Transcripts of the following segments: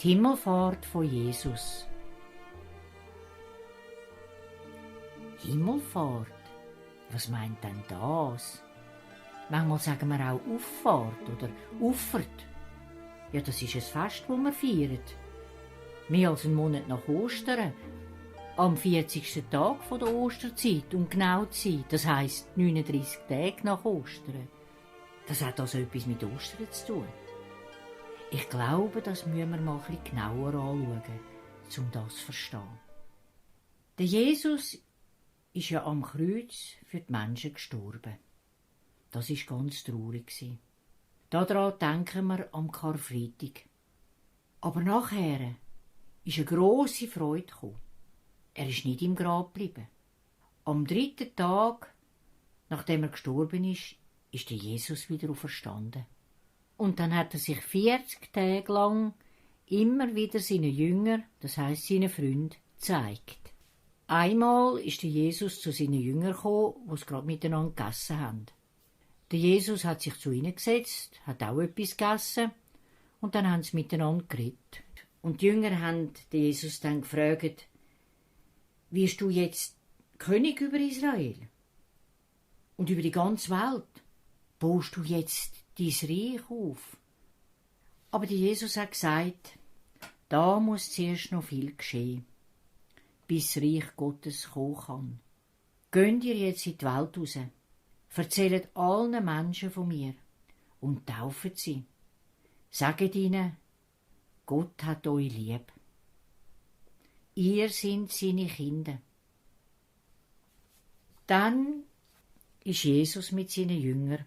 Die Himmelfahrt von Jesus. Himmelfahrt? Was meint denn das? Manchmal sagen wir auch Auffahrt oder Auffahrt. Ja, das ist ein Fest, das wir feiern. Mehr als einen Monat nach Ostern. Am 40. Tag der Osterzeit, um genau zu sein. Das heisst 39 Tage nach Ostern. Das hat also etwas mit Ostern zu tun. Ich glaube, das müssen wir mal ein bisschen genauer anschauen, um das zu verstehen. Der Jesus ist ja am Kreuz für die Menschen gestorben. Das war ganz traurig. Daran denken wir am Karfreitag. Aber nachher ist eine grosse Freude gekommen. Er ist nicht im Grab geblieben. Am 3. Tag, nachdem er gestorben ist der Jesus wieder auferstanden. Und dann hat er sich 40 Tage lang immer wieder seinen Jüngern, das heisst seinen Freunden, gezeigt. Einmal ist der Jesus zu seinen Jüngern gekommen, die es gerade miteinander gegessen haben. Der Jesus hat sich zu ihnen gesetzt, hat auch etwas gegessen und dann haben sie miteinander geredet. Und die Jünger haben den Jesus dann gefragt, wirst du jetzt König über Israel und über die ganze Welt? Baust du jetzt dein Reich auf? Aber der Jesus hat gesagt, da muss zuerst noch viel geschehen, bis das Reich Gottes kommen kann. Geht ihr jetzt in die Welt raus, erzählt allen Menschen von mir und tauft sie. Sagt ihnen, Gott hat euch lieb. Ihr seid seine Kinder. Dann ist Jesus mit seinen Jüngern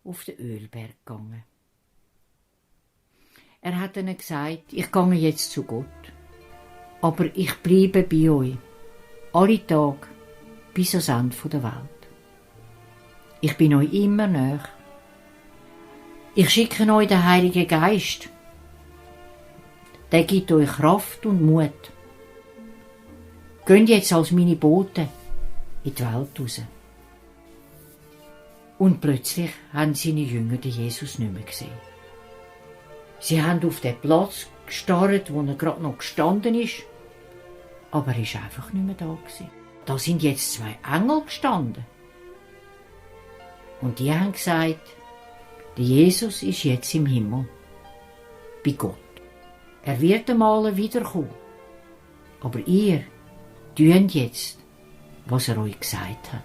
auf den Ölberg gegangen. Er hat ihnen gesagt, ich gehe jetzt zu Gott, aber ich bleibe bei euch, alle Tage, bis ans Ende der Welt. Ich bin euch immer nahe. Ich schicke euch den Heiligen Geist. Der gibt euch Kraft und Mut. Geht jetzt als meine Boten in die Welt raus. Und plötzlich haben seine Jünger den Jesus nicht mehr gesehen. Sie haben auf den Platz gestarrt, wo er gerade noch gestanden ist, aber er war einfach nicht mehr da gewesen. Da sind jetzt 2 Engel gestanden. Und die haben gesagt, der Jesus ist jetzt im Himmel, bei Gott. Er wird einmal wiederkommen. Aber ihr tut jetzt, was er euch gesagt hat.